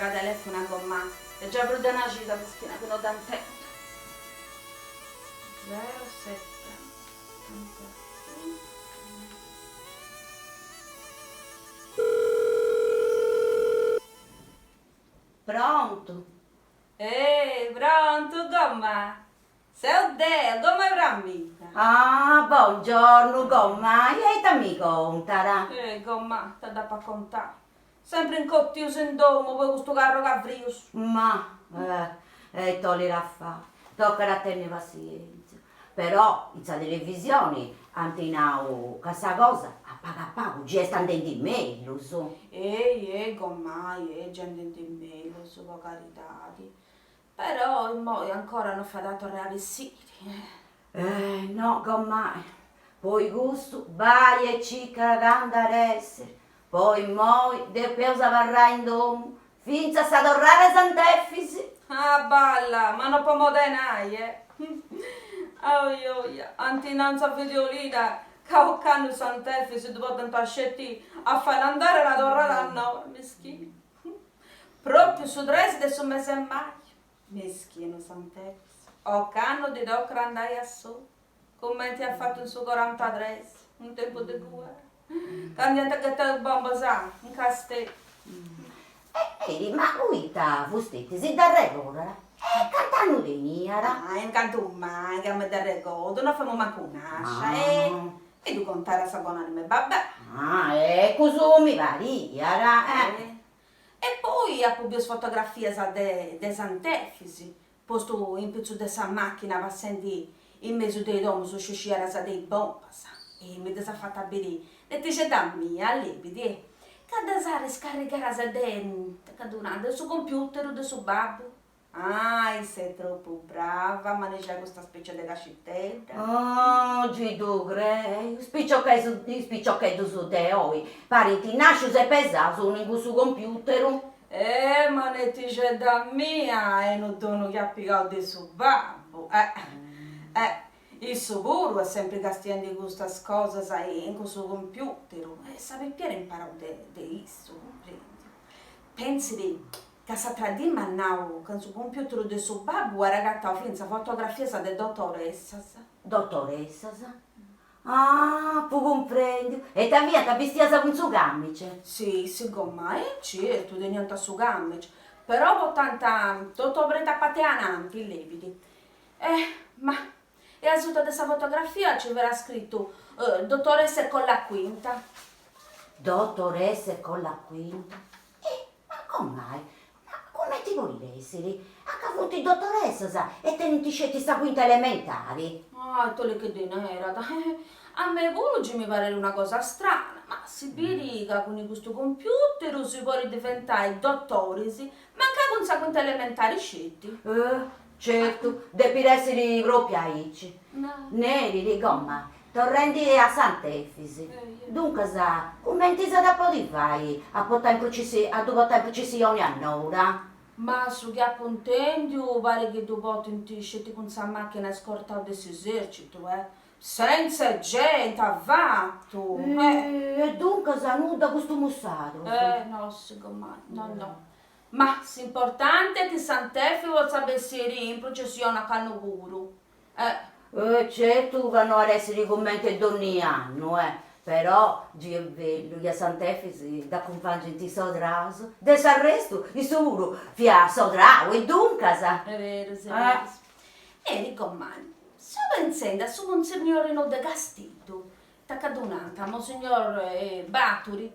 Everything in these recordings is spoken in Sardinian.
ca telefonu a gomai, est giai prus de una cida mischina chi no dda intendu. Zero sette Prontu? Eh, prontu gomma? Seu deu, gomai Prammita. Ah, bongiornu gomai, e ita mi contat? Eh, gomma, ita dd'apu a contai. Sempri incottius in domu po custu carrogu 'e frius. Ma, eh, e ita 'olit a fai, tocat a tenni passienzia. Però in sa televisioni ant nau ca sa cosa a pagu a pagu gei est andendi mellus. Ei, ei, gomai, ei, gei andendi mellus, po caridadi. Però immoi ancora no fait a torrai a bessiri. Eh, no, gomai, po custu bai e circa candu at essiri, po immoi depeus abarrai in domu fintzas a sa torrada 'e Sant'Efisi. Ah balla, ma no po moda 'e nai, eh. Oi oi, ant nau in sa videolina ca ocannu Sant'Efisi ddu portant sceti a fai andare la torrada a Nora, mischinu. Propriu su tres de su mese 'e maju. Mischinu Sant'Efisi, ocannu ddi tocat a andai a solu, cumenti at fatu in su corantatres, in tempus de guerra, candu iant ghetau is bombas in Casteddu. E ma poita fusteti si dd'arregodat? E cant'annu teniat? Ah, cantu mai ca mi dd'arregodu, no femu mancu nascia e mi ddu contat sa bon'anima 'e babbai. Ah, eccu su mi pariat, eh. E poi apu biu is fotografias de de Sant'Efisi, postu in pitzus de sa machina passendi in mesu de is domus sciusciadas de is bombas, e mi ddas at fata biri netixedda mia, lebidi, ca ddas at scarrigadas de de su computeru de su babbu. Ah, issa est tropu brava a manixai custa spècia de cascitedda. Oh, gei ddu creu, is is piciocheddus de oi parint nàscius e pesaus cun cussu computeru. Eh, ma netixedda mia est unu donu chi at pigau de su babbu, eh, eh, issu puru est sempri castiendi custas cosas in cussu computeru e sa pipia at imparau de de issu, cumprendiu. Pentzit Ca s'atra dì m'at nau ca in su computeru de su babbu at agatau fintzas fotografias de dotoressas. Dotoressas? Ah, apu cumprendiu. E ita fiant bistias cun su camice? Si, si gomai, certu, teniant su camice, però portant totu oberta a parti 'e ananti, lebidi. Eh, ma, e asuta de sa fotografia nci fiat scritu dotoresse con la quinta. Dotoresse con la quinta? E ma gomai, ma cumenti podit essiri? A ca funt dotoressas e tenint sceti sa quinta elementari. Ah, ita 'olit chi ddi narat, a mei puru gei mi parit una cosa strana, ma si biri ca cun custu computeru si podit diventai dotoris, mancai cun sa quinta elementari sceti. Eh, certu, depit essiri propriu aici. Neridi, gomai, Torrendi a Sant'Efisi, duncas, cumenti s'at a podi fai a portai in prucessi a ddu portai in prucessioni a Nora? Ma su chi apu intendiu parit chi ddu portint sceti cun sa machina iscortau de s'esercitu, eh. Senza genti avatu, eh. E duncas nudda costumus sadrus? Eh, nossi, gomai, no no. Ma s'importanti est chi Sant'Efis potzat bessiri in prucessioni ocannu puru, Eh. Eh certu ca no at essiri cumenti donni annu eh, però gei est bellu chi a Sant'Efis dd'acumpangint is sodraus, de s'arrestu issu puru fiat sodrau e duncas. Est berus, est berus. Eri gomai, seu pentzendi a su muntzigniori nou de Casteddu, ita ca ddu nant, monsignor Baturi,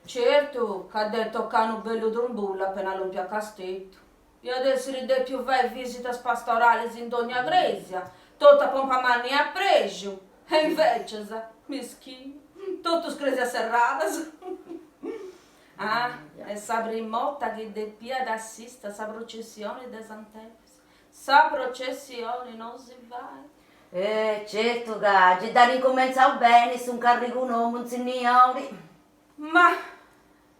certu ca dd'est tocau unu bellu trumbullu apena lompiu a Casteddu. Iat èssiri dèpiu fai visitas pastoralis in dogna crèsia, totu a pompa manna e a prexu, e invècias, mischinu, totus crèsias serradas. Ah, est sa prima 'orta chi depiat assisti a sa processioni de Sant'Efis. Sa processioni no si fait. E certu ca gei dd'at incumentzau beni su incarrigu nou, muntzinniori. Ma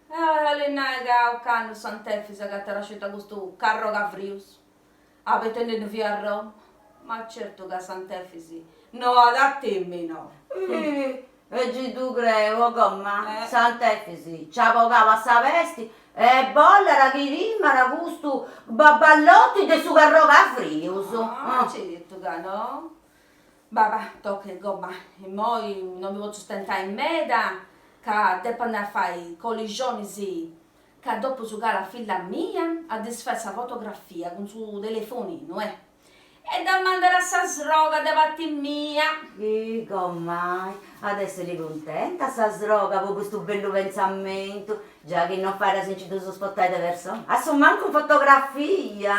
'olit nai ca ocannu Sant'Efis agatat sceti a custu carrogu 'e frius, abetendi ddu via Roma, ma certu ca Sant'Efis no at a timi no. E gei ddu creu, o gomma, Sant'Efis nci at bogau a sa pesti. E bollat chi timara custu baballoti de su carroga frius. Ah, certu ca no. Bah, bah, tochit gomai, immoi no mi potzu stentai meda ca depu andai a fai colixonis ca dopu su cala filla mia a ddis fai sa fotografia cun su telefoninu, eh. E dda mandat a sa sroga de parti mia. Ih, gomai, at essiri cuntenta sa sroga po custu bellu pentzamentu, già chi no fait a si nci ddus portai de persona, a su mancu in fotografia.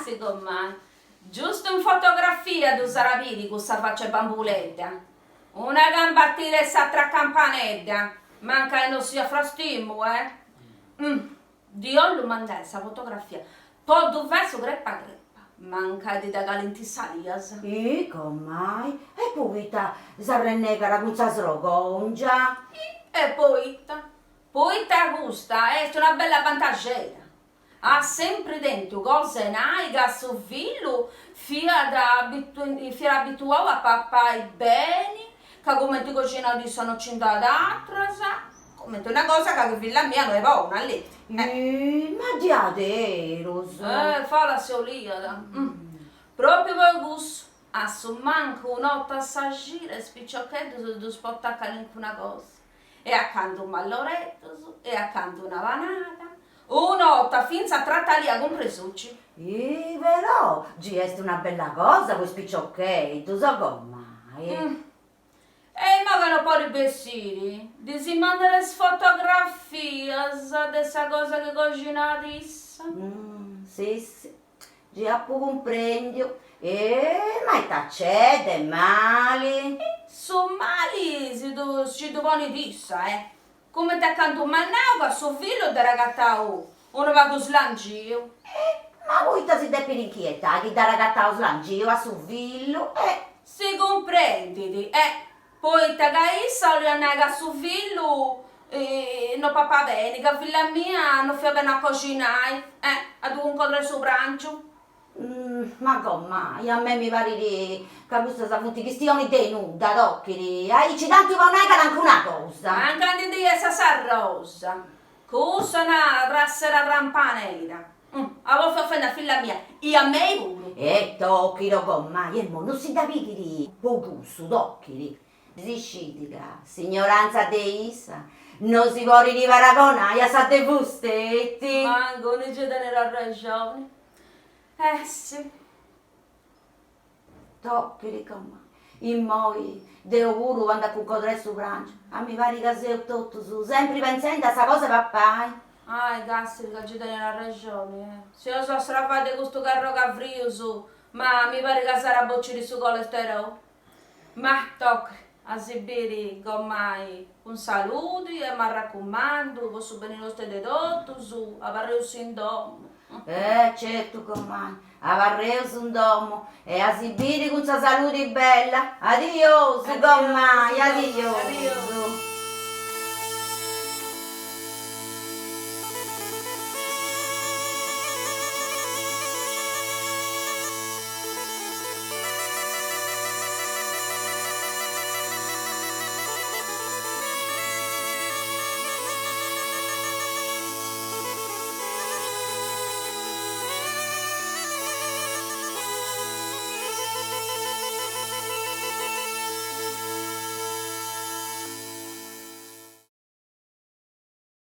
Si, si, gomai, giustu in fotografia ddus at a biri cussa faccia 'e bambuledda. Una camba a tira e s'atra a campanedda, mancai no siat frastimu, eh. Ddi 'ollu mandai sa fotografia po ddu fai su crepa crepa, mancai ddi dda calint is salias. Ih, gomai, e poita s'arrennegat cun sa srogongia? Ih, e poita? Poita custa est una bella bantaxera. At sempri tentu cosa 'e nai ca su fillu fiat fiat abituau a papai beni, ca cumenti coxinat issa no nci nd'at atras, cumenti una cosa ca chi filla mia no est bona, lì. Ih, ma diaderus! Eh, fala si 'oliat. Propriu po cussu, a su mancu un'orta a sa cida is piciocheddus ddus portat calincuna cosa, e a candu malloreddus, e a candu una panada, Un'orta fintzas tratalia cun presuci. Ih, però, gi est una bella cosa po is piciocheddus, gomai. E imoi ca no podit bessiri, ddis mandat is fotografias de sa cosa chi coxinat issa. Sissi, gi apu cumprendiu. E ma ita c'est de mali? Su mali si ddu ponit issa, eh. Cumenti a candu m'at nau ca su fillu dd'at agatau unu pagu slangiu. E ma poita si depit inchietai chi dd'at agatau slangiu a su fillu? E. Si cumprendit, e poita ca issa 'oliat nai ca su fillu no papat beni, ca filla mia no fiat beni a coxinai, e a ddu cuncodrai su prangiu. Ma gomai, a mei mi parit ca custas funt chistionis de nudda, tochit, aici tanti po nai calancuna cosa. Anca ndi ddi 'essat sa rosa, cussa una trassera trampanera, at bòfiu ofendi a filla mia i a mei puru. E tochit, o gomai, emmo, no si dda pighit po cussu, tochit. Si scit ca s'ignorantza de issa no si podit paragonai a sa de fusteti. Mancu nci tenit arrexoni. Eh si. Tochit gomai. Immoi deu puru andu a cuncodrai su prangiu, a mi parit ca seus totus sempri pentzendi a sa cosa 'e papai. Ai, Gastri, ca nci tenit arrexoni, eh. Seus a stravai de custu carroga frius, ma mi parit ca s'at a bociri su colesterol. Ma tochit a si biri gomai cun saludi e m'arracumandu po su beni nostu e de totus, abarreus in domu. Eh certu gomai, abarreus in domu e a si biri cun sa saludi bella. Adiosu gomai, adiosu.